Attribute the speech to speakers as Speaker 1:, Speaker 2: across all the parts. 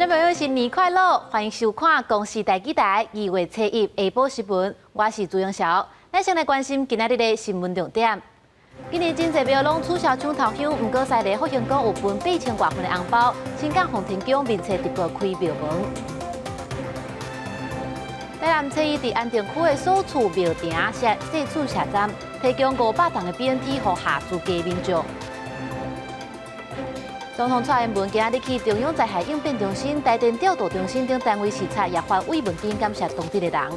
Speaker 1: 眾朋友新年快樂，歡迎收看公視第幾台二月初一下晡新聞，我是朱永曉。咱先來關心今仔日的新聞重點。今年真濟廟攏取消搶頭香，毋過西螺福興宮有分8000外份的紅包，新港奉天宮面冊直播開廟門。台南初一佇安定區的所厝廟埕設祭祖社站，提供500筒的 BNT 予下厝家民眾。總統蔡英文今仔日去中央災害應變中心、台電調度中心等單位視察，也發慰問金感謝當地的人。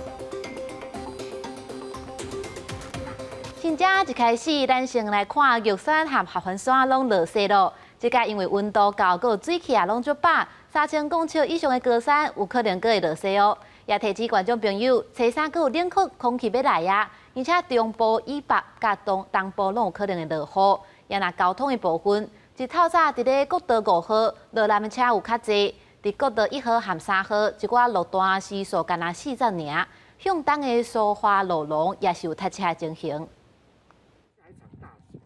Speaker 1: 新正一開始，咱先來看玉山和合歡山攏落雪囉。這擺因為溫度高，閣有水汽也攏足飽，3000公尺以上的高山有可能閣會落雪哦。也提醒觀眾朋友，初三閣有冷空氣欲來啊，而且中部以北佮東東部攏有可能會落雨。也若交通的部分，一透早佇咧國道5號落南的車有較濟，佇國道1號和3號一寡路段時速干焦40爾，向東的蘇花路廊也是有塞車的情形。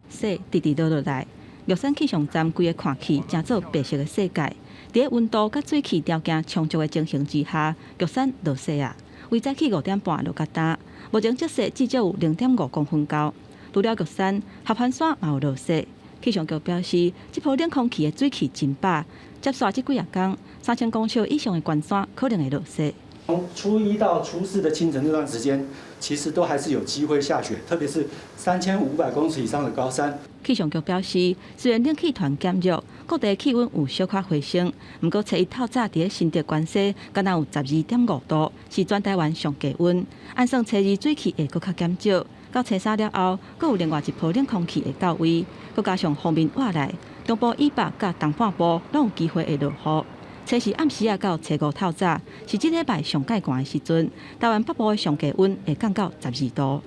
Speaker 2: 雪直直落落來，玉山氣象站規个看去，成做白色的世界。佇咧溫度佮水汽條件充足的情形之下，玉山落雪啊！為早起5點半落較焦，目前積雪至少有0.5公分高。除了玉山，合歡山嘛有落雪。氣象局表示，這波冷空氣的水汽真飽，接紲這幾仔工，3000公尺以上的懸山可能會落雪。
Speaker 3: 從初一到初四的清晨這段時間，其實都還是有機會下雪，特別是3500公尺以上的高山。
Speaker 2: 氣象局表示，雖然冷氣團減弱，各地氣溫有小可回升，毋過初一透早佇咧新竹關西，敢若有12.5度，是全台灣上低溫。按算初二水汽會閣較減少，到初三了後，閣有另外一波冷空氣會到位，閣加上鋒面倚來，中部以北佮東半部攏有機會會落雨。初四暗時仔到初五透早，是這禮拜上蓋寒的時陣，台灣北部的上低溫會降到12度。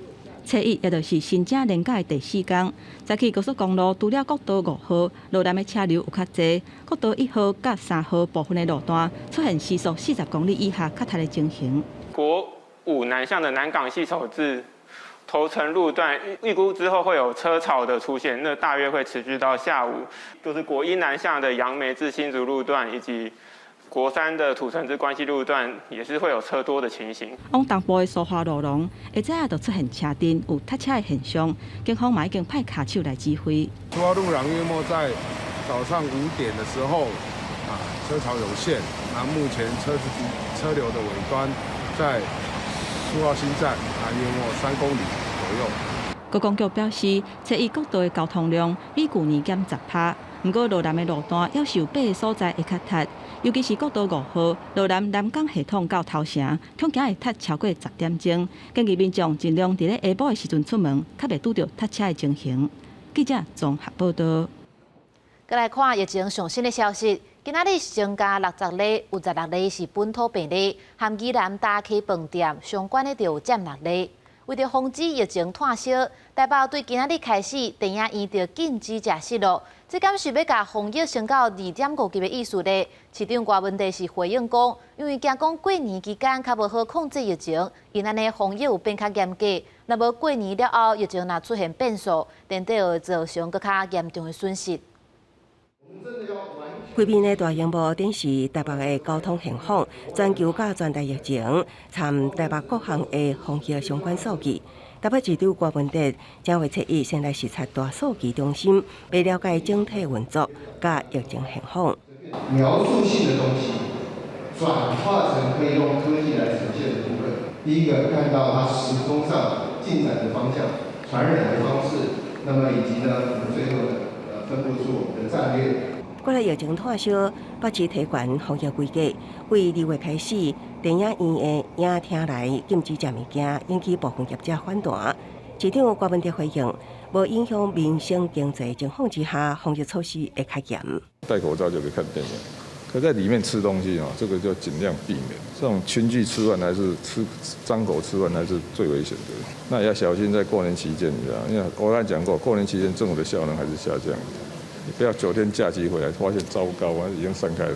Speaker 2: 初一，也就是新正連假的第四工，早起高速公路除了國道5號路南的車流有較濟，國道1號佮3號部分的路段出現時速40公里以下較塞的情形。
Speaker 4: 國五南向的南港系統至頭城路段，預估之後會有車潮的出現，那大約會持續到下午。就是國一南向的楊梅至新竹路段，以及國三的土城至關西路段，也是會有車多的情形。
Speaker 2: 往東部的蘇花路廊，下早就出現車陣，有塞車的現象，警方嘛已經派跤手來指揮。
Speaker 5: 蘇花路廊約莫在早上5點的時候，啊，車潮湧現。那目前車子車流的尾端在蘇澳新站，啊，約莫3公里左右。
Speaker 2: 觀光局表示，初一國道的交通量比舊年減10%，毋過路南的路段猶是有八个所在會較塞，尤其是國道5號路南南港系統到頭城，恐驚會塞超過10點鐘。建議民眾盡量佇咧下晡的時陣出門，較袂拄著塞車的情形。記者綜合報道。
Speaker 1: 閣來看疫情上新的消息，今仔日增加60例，有16例是本土病例，和宜蘭大溪飯店相關的就有佔六例。為著防止疫情湠燒，台北對今仔日開始，電影院就禁止食肆囉。這敢是欲共防疫升到2.5級的意思咧？市長柯文哲是回應講，因為驚講過年期間較無好控制疫情，𪜶按呢防疫有變較嚴格。若無過年了後，疫情若出現變數，定底會造成閣較嚴重的損失。
Speaker 6: 畫面的大螢幕展示台北的交通現況、全球佮全台疫情，參台北各項的防疫相關數據。台北市長柯文哲正月初一先來視察大數據中心，欲了解整體運作佮疫情現況。
Speaker 7: 描述性的東西轉化成可以用科技來呈現的部分。第一個看到它時空上進展的方向、傳染的方式，那麼以及呢，我們最後呢，分布出我們的戰略。
Speaker 6: 過來疫情湠燒，北市提懸防疫規格，對2月開始，電影院的影廳內禁止食物件，引起部分業者反彈。市長柯文哲回應，無影響民生經濟情況之下，防疫措施會較嚴。
Speaker 8: 戴口罩就可以看電影，可在裡面吃東西啊，這個就盡量避免。這種群聚吃飯還是吃張口吃飯，還是最危險的。那也要小心在過年期間，你知道，因為我剛才講過，過年期間政府的效能還是下降的。你不要9天假期回來，發現糟糕啊，已經散開了。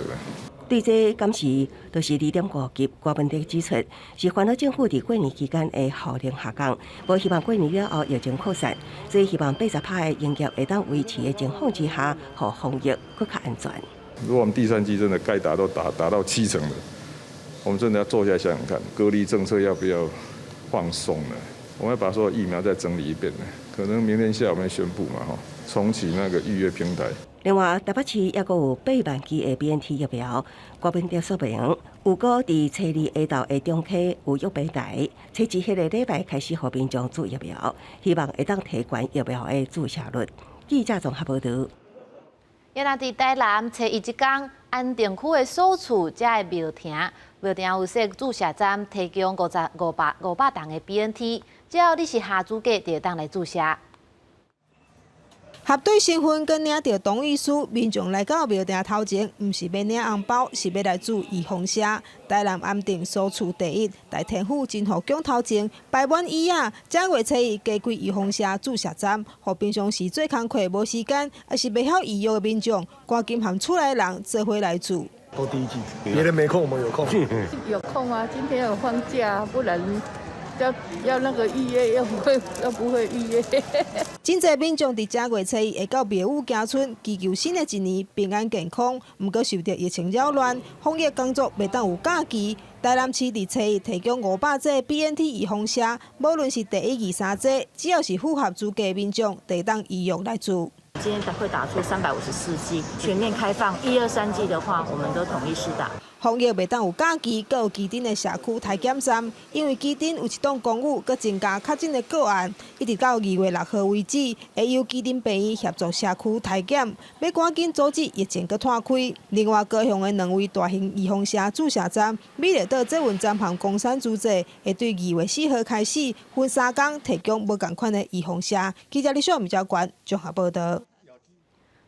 Speaker 6: 對這敢是就是2.5級，柯文哲指出，是煩惱政府佇過年期間的效能下降，無希望過年了後疫情擴散，所以希望80%的營業會當維持的情況之下，予防疫閣較安全。
Speaker 8: 如果我們第三劑真的該打都打，打到七成了，我們真的要坐下來想想看，隔離政策要不要放鬆呢？我們要把所有疫苗再整理一遍呢，可能明天下午會宣布嘛，吼，重啟那個預約平台。
Speaker 6: 另外，台北市抑閣有8萬劑的 BNT 疫苗，郭文哲說明，有閣佇初二下晝的中溪有約平台，初一彼个禮拜開始予民眾注疫苗，希望會當提懸疫苗的注射率。記者綜合報導。
Speaker 1: 也若佇台南初一這工，安定區的所處遮的廟亭，廟亭有設注射站，提供500筒的 BNT，只要你是合資格，就會當來注射。
Speaker 9: 合對身份閣領著同意書，民眾來到廟埕頭前，毋是欲領紅包，是欲來注預防射。台南安定蘇厝第一大天府真福宮頭前擺滿椅仔，正月初一加開預防射注射站，予平常時做工課無時間，抑是袂曉預約的民眾，趕緊和厝內人做伙來注。
Speaker 10: 都第一劑，別人沒空，我們有空。
Speaker 11: 有空啊，今天有放假，不然。要那個預約，又不會預約。
Speaker 9: 真濟民眾佇正月初一會到廟宇行春，祈求新的一年平安健康。毋過受著疫情擾亂，防疫工作袂當有假期。台南市佇初一提供500劑 BNT 預防射，無論是第一、二、三劑，只要是符合資格的民眾，就會當預約來注。
Speaker 12: 今天會打出354劑，全面開放一二三劑的話，我們都統一施打。
Speaker 9: 防疫袂當有假期，閣有旗津的社區篩檢站，因為旗津有一棟公寓閣增加確診的個案，一直到2月6號為止，會由旗津病院協助社區篩檢，欲趕緊阻止疫情閣湠開。另外，高雄的兩位大型預防射注射站，美麗島捷運站和岡山諸座，會對2月4號開始分三工提供無仝款的預防射。記者李小明交關綜合報導。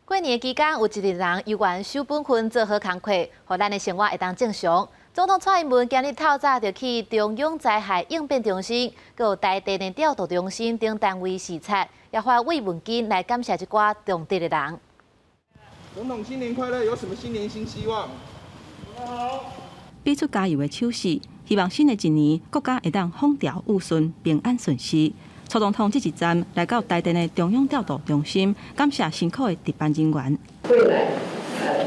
Speaker 1: 過年期間，有一個人猶原守本分做好工課，予咱的生活會當正常。總統蔡英文今日透早就去中央災害應變中心，閣有台電的調度中心等單位視察，也發慰問金來感謝這寡重德的人。
Speaker 7: 總統新年快樂！有什麼新年新希望？
Speaker 2: 比出加油的手勢，希望新的一年國家會當風調雨順、平安順遂。蔡總統這一站來到台電的中央調度中心，感謝辛苦的值班人員。
Speaker 13: 未來，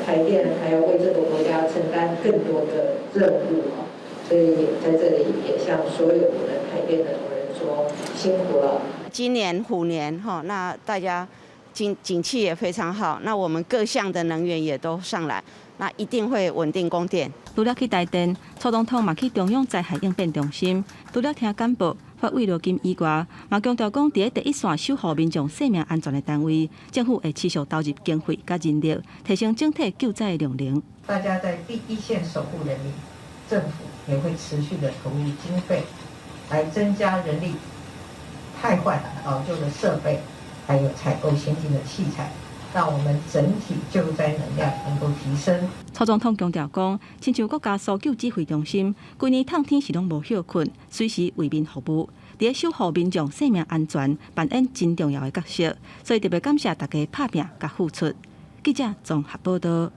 Speaker 13: 台電還要為這個國家承擔更多的任務哦，所以在這裡也向所有我們台電的同仁說辛苦了。
Speaker 14: 今年虎年哈，那大家景氣也非常好，那我們各項的能源也都上來，那一定會穩定供電。
Speaker 2: 除了去台電，蔡總統嘛去中央災害應變中心，除了聽簡報、發慰勞金以外，嘛強調講，佇咧第一線守護民眾生命安全的單位，政府會持續投入經費佮人力，提升整體救災的量能。
Speaker 13: 大家在第一線守護人民，政府也會持續的投入經費，來增加人力、汰換老舊的設備，還有採購先進的器材，讓我們整體救災能量能夠提升。
Speaker 2: 蔡總統強調講，親像國家搜救指揮中心，規年透天是攏無歇睏，隨時為民服務，佇咧守護民眾生命安全，扮演真重要的角色，所以特別感謝大家拍拚佮付出。記者綜合報導。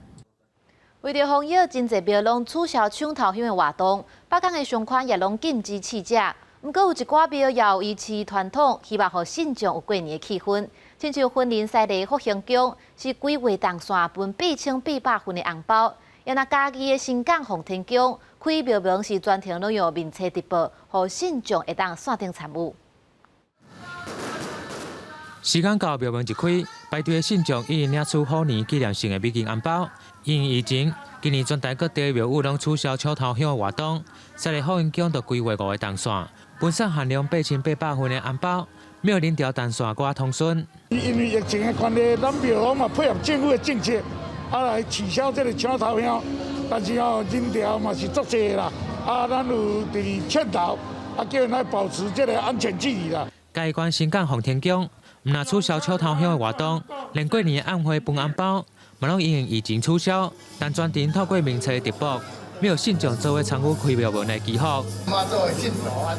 Speaker 1: 為著防疫，真濟廟攏取消搶頭香的活動，北港的商圈也攏禁止試食。毋過有一寡廟也有維持傳統，希望予信眾有過年的氣氛。親像雲林西麗福興宮是規劃銅線分8800份的紅包，也若嘉義的新港奉天宮開廟門是全程攏用面冊直播，予信眾會當線頂參與。
Speaker 15: 時間到廟門一開，排隊的信眾已經領取虎年紀念性的美金紅包。因為疫情，今年全台各地廟宇攏取消搶頭香的活動，西麗福興宮就規劃五个銅線，分送限量8800份的紅包，廟人潮銅線閣較通順。
Speaker 16: 因為疫情的關係，咱廟方嘛配合政府的政策，來取消這個搶頭香，但是哦人潮嘛是足濟啦，咱有佇勸導，叫𪜶來保持這個安全距離啦。
Speaker 15: 嘉義縣新港奉天宮，毋但取消搶頭香的活動，連過年的暗會分紅包，嘛攏因應疫情取消，但全程透過面冊直播，廟信眾做伙參與開廟門的祈福。
Speaker 7: 媽祖的信徒啊，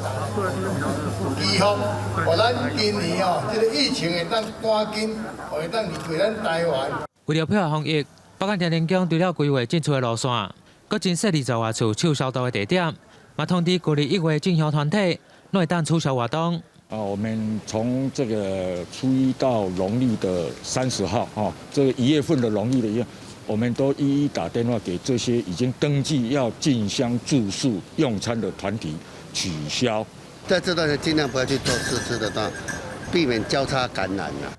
Speaker 7: 祈福，予咱今年哦，這個疫情會當趕緊，會當離開咱台灣。
Speaker 15: 為著配合防疫，北港天靈宮除了規劃進出的路線，閣增設20外處手消毒的地點，嘛通知舊曆1月進香團體，攏會當取消活動。
Speaker 17: 啊，我們從這個初一到農曆的30號，哈，這個1月份的農曆的一月，我們都一一打電話給這些已經登記要進鄉住宿用餐的團體取消。
Speaker 18: 在這段時間盡量不要去做試吃的，避免交叉感染啦。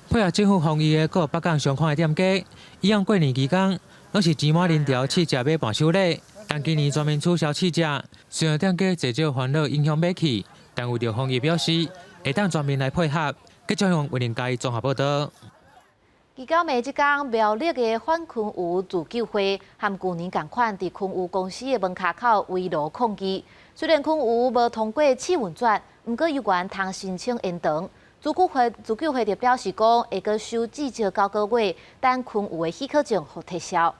Speaker 15: 配合政府防疫的閣有北港相款的店家，以往過年期間攏是擠滿人潮試食買伴手禮，但今年全面取消試食，雖然店家濟少煩惱影響買氣，但為著防疫表示會當全面來配合。記者用雲林嘉義綜合報導。
Speaker 1: 九暝這工，苗栗的反昆榆自救會和舊年仝款，佇昆榆公司的門跤口圍爐抗議。雖然昆榆無通過試運轉，毋過猶原通申請延長。自救會就表示講，會閣守至少9個月，等昆榆的許可證予撤銷。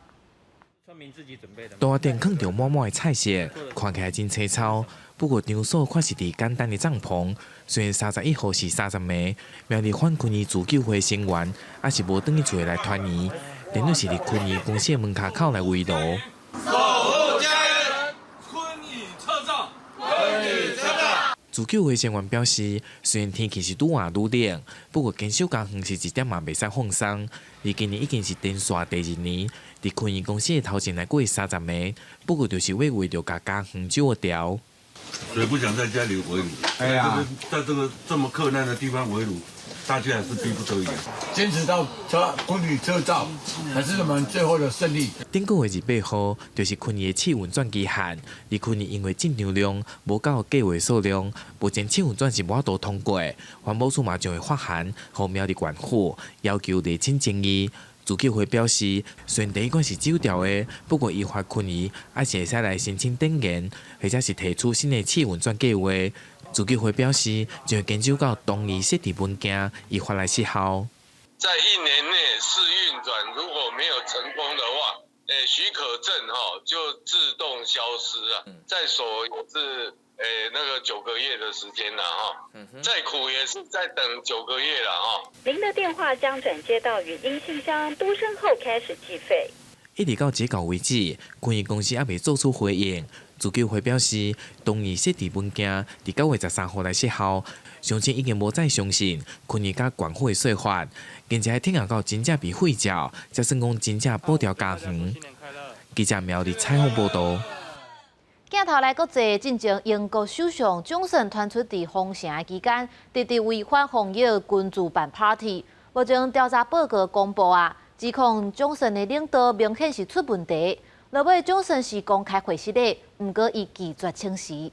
Speaker 19: 桌仔頂囥著滿滿的菜色，看起來真粗糙。不過場所卻是佇簡單的帳篷。雖然31號是三十暝，苗栗反昆榆自救會成員猶是無轉去厝來團圓，顛倒是佇昆榆公司的門跤口來圍爐。
Speaker 20: 守護家園，昆榆撤照，昆榆撤照。
Speaker 19: 自救會成員表示，雖然天氣是愈來愈冷，不過堅守家園是一點嘛袂使放鬆。而今年已經是連續第二年，佇昆榆公司的頭前來過三十暝，不過就是為著共家園守牢。
Speaker 21: 誰不想在家裡圍爐？哎呀，在這個這麼克難的地方圍爐，大家也是逼不得已。
Speaker 22: 堅持到車昆榆撤照，才是我們最後的勝利。
Speaker 19: 頂個月28號就是昆榆的試運轉期限，而昆榆因為進場量無夠計畫數量，目前試運轉是無法度通過。環保署嘛將會發函予苗栗縣府，要求釐清爭議。自救會表示，雖然第一關是走掉的，不過依法昆榆猶是會使來申請展延，或者是提出新的試運轉計劃。自救會表示，將會堅守到同意設置文件依法來失效。
Speaker 23: 在一年內試運轉，如果沒有成功的話，許可證哈就自動消失啊。在手也是那個9個月的時間了哈，再苦也是再等九個月了哈。
Speaker 24: 您的電話將轉接到語音信箱，嘟聲後開始計費。
Speaker 19: 一直到截稿為止，昆榆公司猶未做出回應。自救會表示，同意設置文件，佇9月13號來失效。相信已經無再相信昆榆佮縣府的說法，現在聽到真正被廢掉，才算講真正保牢家園。記者苗栗採訪報導。
Speaker 1: 鏡頭來國際，進前英國首相強生傳出佇封城的期間，直直違反防疫群聚辦 party。目前調查報告公布啊，指控強生的領導明顯是出問題。落尾強生是公開回失的，毋過伊拒絕請辭。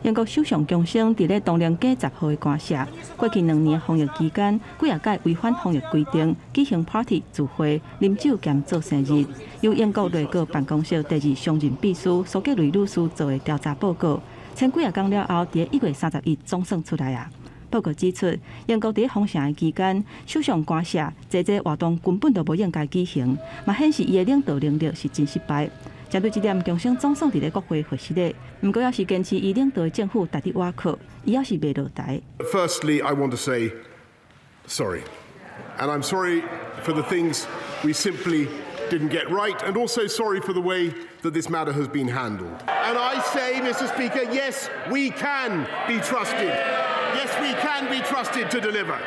Speaker 2: 英國首相強生佇咧唐寧街10號的官舍，過去2年防疫期間，幾仔擺違反防疫規定，舉行 party 聚會、啉酒兼做生日。由英國內閣辦公室第二常任秘書蘇格雷女士做的調查報告，前幾仔工了後，佇1月31總算出來啊。報告指出，英國佇封城的期間，首相官舍這個活動根本就無應該舉行，嘛顯示伊的領導能力是真失敗。針對這點，強生總算佇咧國會回失禮，毋過猶是堅持伊領導的政府值得倚靠，伊猶是袂落台。
Speaker 5: Firstly, I want to say sorry, and I'm sorry for the things we simply didn't get right, and also sorry for the way that this matter has been handled. And I say, Mr. Speaker, yes, we can be trusted. Yes, we can be trusted to deliver.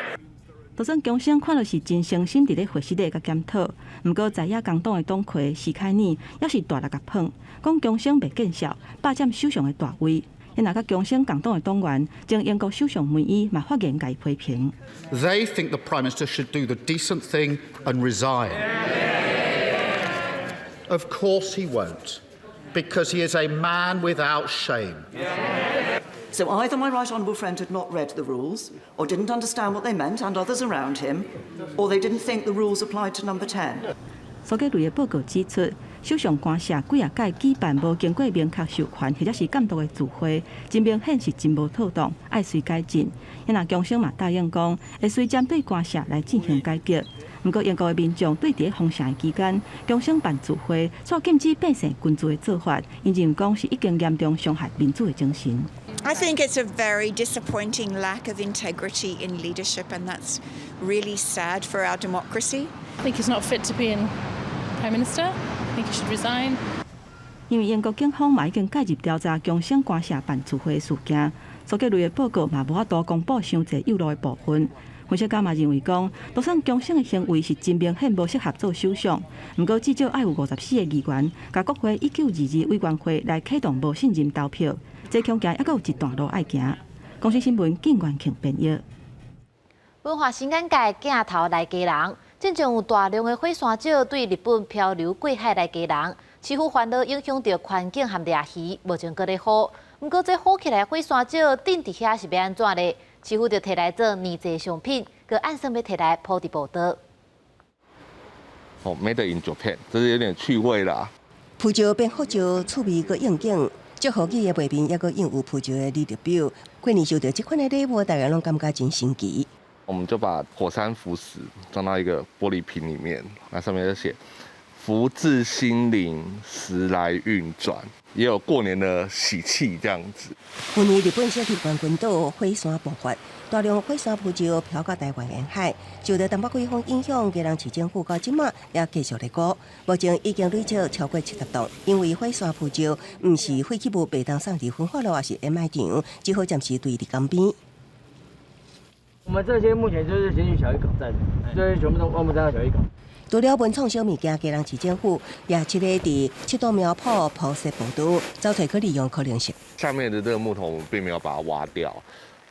Speaker 2: 就算強生看落是真誠心佇咧回失禮佮檢討，毋過在野工黨的黨魁施凱爾猶是大力共噴，講強生袂見笑，霸佔首相的大位。伊若佮強生共黨的黨員，前英國首相梅伊嘛發言共伊批評。
Speaker 25: They think the Prime Minister should do the decent thing and resign. Of course he won't, because he is a man without shame.
Speaker 26: So either my right honourable friend had not read the rules, or didn't understand what they meant, and others around him, or they didn't think the rules applied to Number 10.
Speaker 2: 蘇格雷的報告指出，首相官舍幾仔擺舉辦無經過明確授權或者是監督的聚會，真明顯是真無妥當，愛隨改進。伊若強生嘛答應講，會隨針對官舍來進行改革。毋過英國的民眾對佇封城的期間，強生辦聚會，煞禁止百姓群聚的做法，𪜶認為講是已經嚴重傷害民主的精神。
Speaker 27: I think it's a very disappointing lack of integrity in leadership, and that's really sad for our democracy.
Speaker 28: I think he's not fit to be in Prime Minister. I think he should resign.
Speaker 2: 因為英國警方嘛已經介入調查強生官舍辦聚會的事件，蘇格雷的報告嘛無法度公布傷濟幼露的部分。分析家嘛認為講，就算強生的行為是真明顯無適合做首相，毋過至少愛有54個議員，共國會1922委員會來啟動無信任投票，這恐驚猶閣有一段路愛行。公視新聞靳元慶編譯。
Speaker 1: 文化新眼界鏡頭來基隆，進前有大量的火山石對日本漂流過海來基隆，市府煩惱影響著環境和掠魚，目前閣咧好。毋過這好起來火山石頂佇遐是欲按怎咧？市府就提來做年節商品，閣按算欲提來鋪佇步道。
Speaker 21: 哦，Made in Japan，這是有點趣味啦。
Speaker 3: 浮石變福石，趣味閣應景，祝福語的背面猶閣印有浮石的履歷表。過年收著這款的禮物，大家攏感覺真神奇。
Speaker 21: 我們就把火山浮石裝到一個玻璃瓶裡面，那上面就寫“福至心靈，時來運轉”，也有過年的喜氣這樣子。
Speaker 3: 去年日本小笠原群島火山爆發，大量火山浮石飄到台灣沿海，受著東北季風影響，基隆市政府到這馬也繼續咧估，目前已經累積超過70棟。因為火山浮石毋是廢棄物，袂當送佇焚化爐，抑是掩埋場，只好暫時堆佇江邊。
Speaker 4: 我們這些目前就是選取小漁港在的，這些全部都我們在小漁港。
Speaker 3: 除了文創小物件，基隆市政府也設咧佇七堵苗圃鋪設步道，找出去利用可能性。
Speaker 21: 下面的這個木頭，我們並沒有把它挖掉，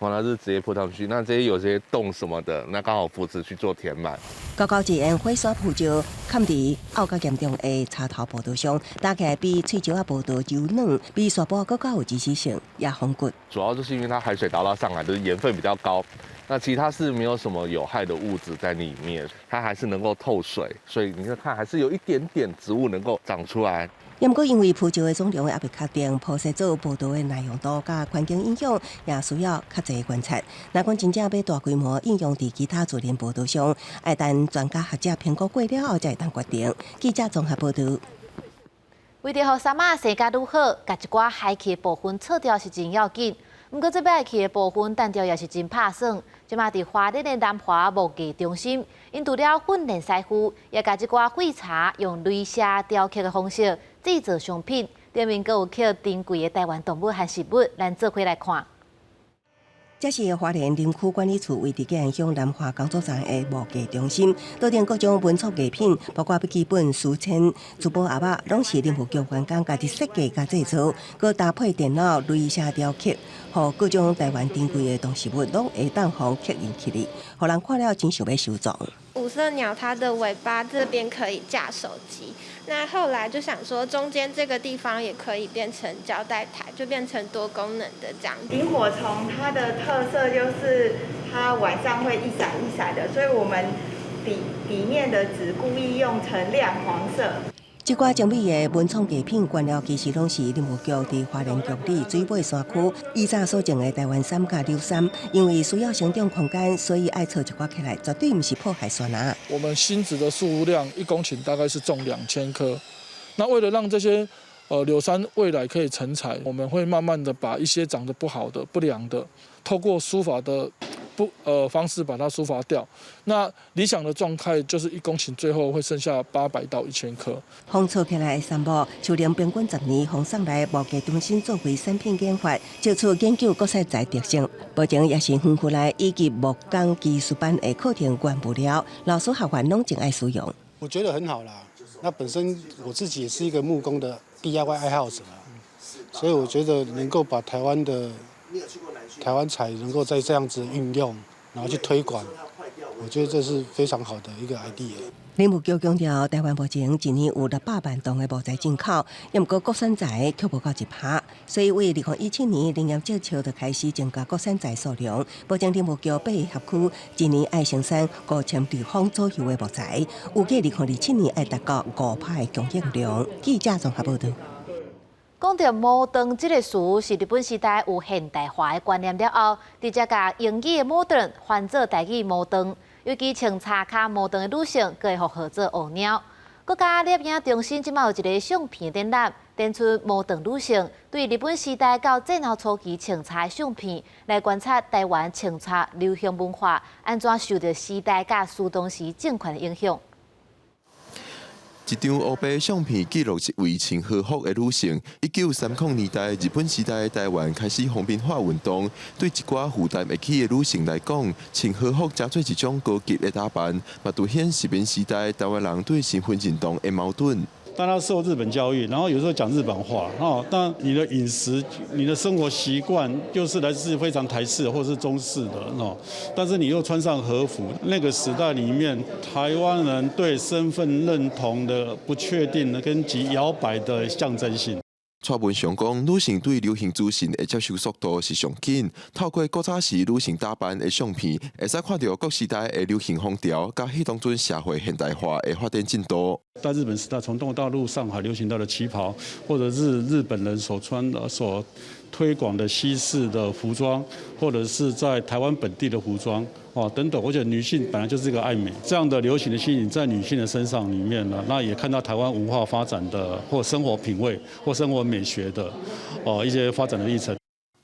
Speaker 21: 反而是直接鋪上去。那這些有些洞什麼的，那剛好浮石去做填滿。
Speaker 3: 九九一用火山浮石崁佇漚較嚴重的柴頭步道上，打起來比翠石仔步道柔軟，比沙埔閣較有支持性，也防骨。
Speaker 21: 主要就是因為它海水打到上來，就是鹽分比較高。那其他是沒有什麼有害的物質在裡面，它還是能夠透水，所以你看它還是有一點點植物能夠長出來。
Speaker 3: 毋過因為浮石的總量猶未確定，鋪設做步道的耐用度佮環境影響，也需要較濟觀察。若講真正欲大規模應用佇其他自然步道上，愛等專家學者評估過了後，才會當決定。記者綜合報導。
Speaker 1: 為著予杉仔生甲愈好，共一寡害去的部分銼掉是真要緊。毋過這歹去的部分，單調也是真拍算。這馬佇花蓮的南華木藝中心，𪜶除了訓練師傅，也共這寡廢柴用雷射雕刻的方式製作商品，頂面閣有刻珍貴的台灣動物和食物，咱做伙來看。
Speaker 3: 這是花蓮林區管理處位佇嘉義鄉南華工作站的木藝中心，桌頂各種文創藝品，包括筆記本、書籤、珠寶盒仔，攏是林務局員工家己設計佮製作，閣搭配電腦雷射雕刻，予各種台灣珍貴的動植物攏會當予刻印起來，予人看了真想欲收藏。
Speaker 6: 五色鳥它的尾巴這邊可以架手機，那後來就想說中間這個地方也可以變成膠帶台，就變成多功能的這樣。
Speaker 8: 螢火蟲它的特色就是它晚上會一閃一閃的，所以我們底面的紙故意用成亮黃色。
Speaker 3: 這寡精美的文創藝品，原料其實攏是林務局佇花蓮玉里水尾山區以早所種的台灣杉佮柳杉，因為需要生長空間，所以愛銼一寡起來，絕對毋是破壞山林。
Speaker 9: 我們新植的數量1公頃大概是種2000棵，那為了讓這些柳杉未來可以成材，我們會慢慢的把一些長得不好的、不良的，透過疏伐的不呃方式把它疏伐掉。那理想的狀態就是1公頃最後會剩下800到1000棵。
Speaker 3: 風銼起來的杉木，樹齡平均10年，予送來木藝中心作為產品研發，借此研究國際材特性。目前也是園區內以及木工技術班的課程原物料，老師學員攏真愛使用。
Speaker 10: 我覺得很好啦。那本身我自己也是一個木工的 DIY 愛好者，所以我覺得能夠把台灣的台灣材能夠再這樣子運用，然後去推廣，我覺得這是非常好的一個 idea。
Speaker 3: 林務局強調，台灣目前一年有600萬噸的木材進口，毋過國產材卻無夠1%，所以為2017年林業政策就開始增加國產材數量。目前林務局八個轄區一年愛生產5000立方左右的木材，預計2027年愛達到5%的供應量。記者綜合報導。
Speaker 1: 講著摩登這個詞是日本時代有現代化的觀念了後，直接共英語的 modern 翻做台語摩登，尤其穿插較摩登的女性，閣會予號做烏貓。國家攝影中心這馬有一個相片展覽，展出摩登女性對日本時代到戰後初期穿插的相片，來觀察台灣穿插流行文化按怎受著時代佮當時政權的影響。
Speaker 7: 一張烏白相片記錄一位穿和服的女性。1930年代，日本時代台灣開始皇民化運動，對一寡負擔會起的女性來講，穿和服誠做一種高級的打扮，嘛凸顯殖民時代台灣人對身份認同的矛盾。
Speaker 11: 但他受日本教育，然後有時候講日本話，哦，但你的飲食、你的生活習慣又是來自非常台式或是中式的，哦，但是你又穿上和服，那個時代裡面，台灣人對身份認同的不確定跟極搖擺的象徵性。
Speaker 7: 蔡文雄講，女性對流行資訊的接受速度是上緊，透過古早時女性打扮的相片，會使看著各時代的流行風潮，佮彼當陣社會現代化的發展進度。
Speaker 11: 在日本時代，從中國大陸上海流行到的旗袍，或者是日本人所穿的、所推廣的西式的服裝，或者是在台灣本地的服裝，哦等等。我覺得女性本來就是一個愛美，這樣的流行的吸引在女性的身上裡面呢，那也看到台灣文化發展的或生活品味或生活美學的哦一些發展的歷程。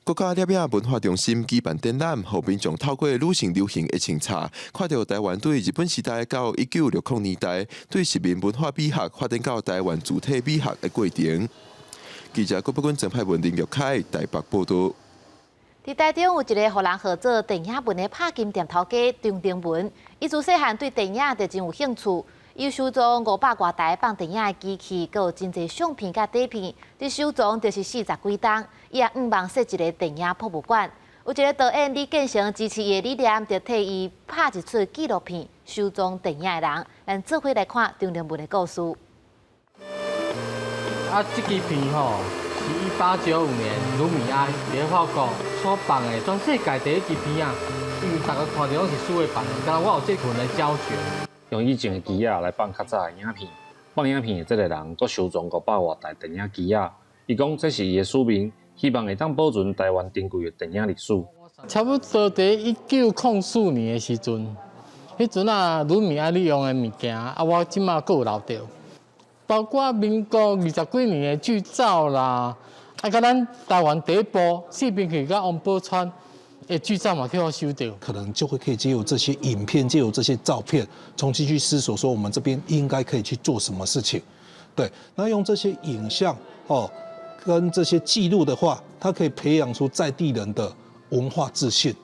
Speaker 7: 國家攝影文化中心舉辦展覽，予民眾透過女性流行的穿插，看著台灣對日本時代到1960年代對殖民文化美學發展到台灣主體美學的過程。記者郭伯君、鄭派文、林玉凱台北報道。
Speaker 1: 佇台中有一個予人號做電影文的拍金店頭家張定文，伊自細漢對電影就真有興趣。伊收藏500外台放電影的機器，閣有真濟相片佮底片。這收藏就是40幾冬，伊也向望設一个電影博物館。有一个導演李建成支持伊的理念，就替伊拍一齣紀錄片，收藏電影的人。咱做伙來看張定文的故事。
Speaker 12: 啊，這支片吼是1895年盧米埃佇法國所放的全世界第一支片仔，因為逐家看著攏是數位版的，敢若我有這份的膠卷。
Speaker 13: 用以前的機仔來放較早的影片，放影片的這个人，閣收藏500外台電影機仔。伊講這是伊的使命，希望會當保存台灣珍貴的電影歷史。
Speaker 12: 差不多佇1904年的時陣，彼陣啊，盧米埃利用的物件，啊，我這馬閣有留著，包括民國20幾年的劇照啦，啊，佮咱台灣第一部四兵器佮王寶釧的劇照嘛，去予收著。
Speaker 14: 可能就會可以藉由這些影片，藉由這些照片，重新去思索，說我們這邊應該可以去做什麼事情。對，那用這些影像哦，跟這些記錄的話，它可以培養出在地人的文化自信。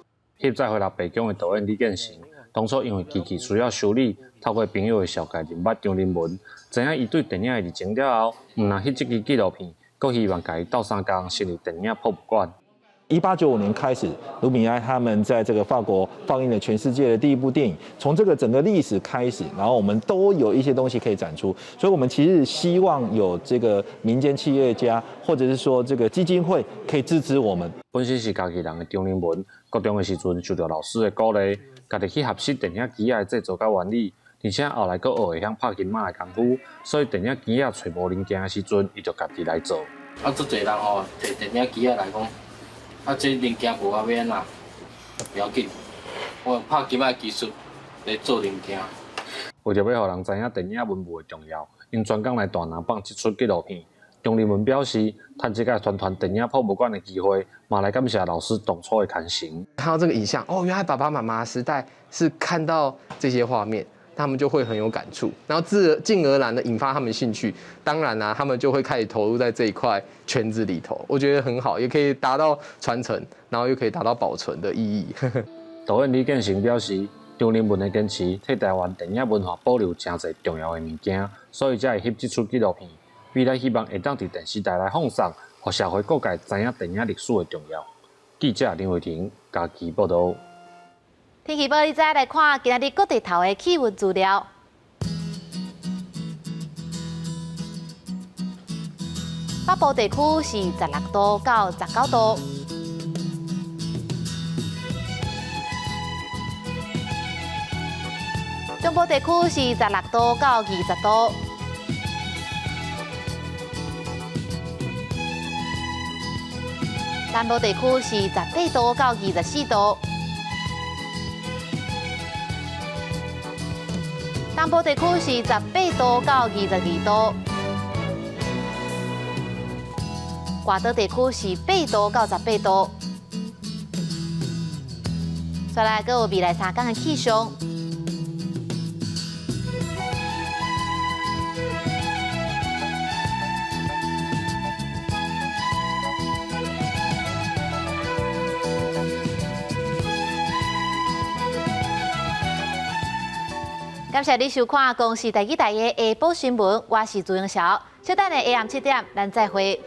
Speaker 13: 翕再回來白宮的導演李建成，當初因為機器需要修理，透過朋友的紹介認捌張仁文，知影伊對電影的熱情了後，毋但翕這支紀錄片，閣希望共伊鬥相共成立電影博物館。
Speaker 16: 1895年開始，盧米埃他們在這個法國放映了全世界的第一部電影。從這個整個歷史開始，然後我們都有一些東西可以展出。所以，我們其實希望有這個民間企業家，或者是說這個基金會可以支持我們。
Speaker 13: 本身是家己人的張仁文，高中的時陣受著老師的鼓勵，家己去學習電影機仔的製作佮原理，而且後來閣學會曉拍金仔的功夫，所以電影機仔揣無零件的時陣，伊就家己來做。
Speaker 12: 啊，足濟人吼，提電影機仔來講。啊，這零件無法欲按怎，不要緊，我用拍金仔的技術來做零件。
Speaker 13: 為著欲予人知影電影文物的重要，𪜶專工來大林放這齣紀錄片。張仁文表示，趁這個宣傳電影博物館的機會，嘛來感謝老師當初的傳承。
Speaker 17: 看到這個影像，哦，原來爸爸媽媽時代是看到這些畫面，他們就會很有感觸，然後自進而然的引發他們興趣。當然啦，他們就會開始投入在這一塊圈子裡頭。我覺得很好，也可以達到傳承，然後又可以達到保存的意義。
Speaker 13: 導演李建成表示，張仁文的堅持，替台灣電影文化保留誠濟重要的物件，所以才會翕這齣紀錄片。未來希望會當佇電視台來放送，予社會各界知影電影歷史的重要。記者林慧婷嘉義報導。
Speaker 1: 天氣報你知來看今仔日各地頭的氣溫資料。北部地區是16度到19度，中部地區是16度到20度，南部地區是18度到24度。東部地區是18度到22度，外島地區是8度到18度。再來，閣有未來3天的氣象。感謝你收看《公視台語台》的下晡新聞，我是朱英曉。小等下下暗7點，咱再會。